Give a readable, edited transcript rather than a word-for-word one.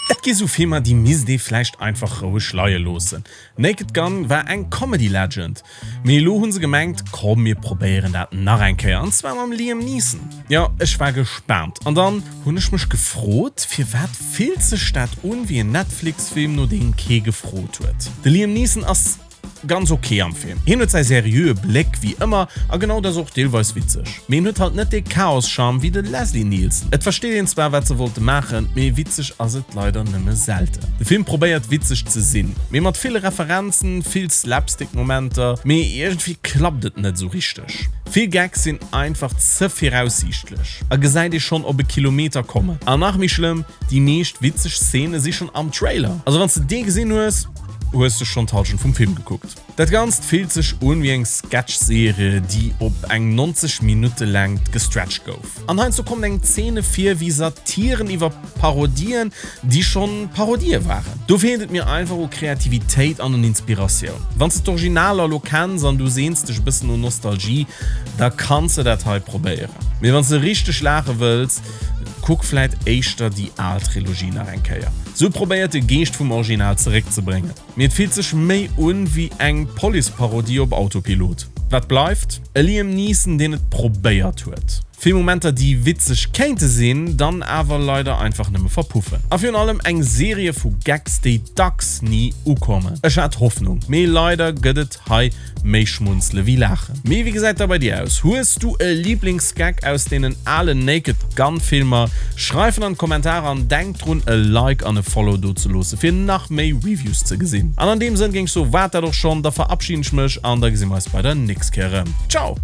Et gi sou Filmer, déi misst ee vläicht einfach roueg leie loossen. Naked Gun war eng Comedy Legend, mee elo hu se gemengt, komm mir probéieren dat nach eng Kéier, an zwar mam Liam Neeson. Jo, ech war gespaant an dann hunn ech mech gefrot, firwat fillt sech dat un wéi en Netflix-Film, no deem kee gefrot huet. De Liam Neeson ass. Ganz ok am Film. Hien huet säi seriöe Bléck wéi ëmmer a genau dat ass och deelweis witzeg. Mee en huet halt net dee Chaos-Charme wéi de Leslie Nielsen. Et versteet een zwar wat se wollte maachen, mee witzeg ass et leider nëmme selten. De Film probéiert witzeg ze sinn, mee mat ville Referenzen, vill Slapstick-Momenter, mee iergendwéi klappt et net esou richteg. Vill Gags sinn einfach ze viraussiichtlech a gesäit ee schonn op e Kilometer kommen. An nach méi schlëmm, déi meescht witzeg Szene si schonn am Trailer. Also wann s de dee gesinn hues, Hues de schonn d'Halschent vum Film gekuckt? Dat Ganzt fillt sech un wéi eng Sketch-Serie, déi op eng 90 Minutte Längt gestretcht gouf. An heiansdo kommen eng Zeene vir wéi Satiren iwwer Parodien, déi schonn Parodië waren. Do feelt et mir einfach u Kreativitéit an un Inspiratioun. Wann s de d'Originaler elo kenns an du seens dech e bëssen no Nostalgie, da kanns de dat hei probéieren. Mee wann s de richteg laache wëlls, Kuck vläit éischter déi al Trilogie nach eng Kéier. Se hu probéiert de Geescht vum Original zeréckzebréngen, mee et fillt sech méi un wéi eng Police-Parodie op Autopilot. Wat bleift? E Liam Neeson deen et probéiert huet. Vill Momenter déi witzeg kéinte sinn, dann awer leider einfach nëmme verpuffen. A virun allem eng Serie vu Gags déi dacks ni ukommen. Ech hat Hoffnung, mee leider gëtt et hei Méi schmunzele wéi laachen. Mee wéi gesäit da bei dir aus? Hues du e Liblingsgag aus deenen alen Naked Gun Filmer? Schreif en an d'Kommentarer an denk drun e Like an e Follow do ze loosse fir nach méi Reviews ze gesinn. An an deem Sënn géing ech soen, waart dat och schonn, da verabschiden ech mech an da gesi mer eis bei der nächst Kéier erëm. Ciao!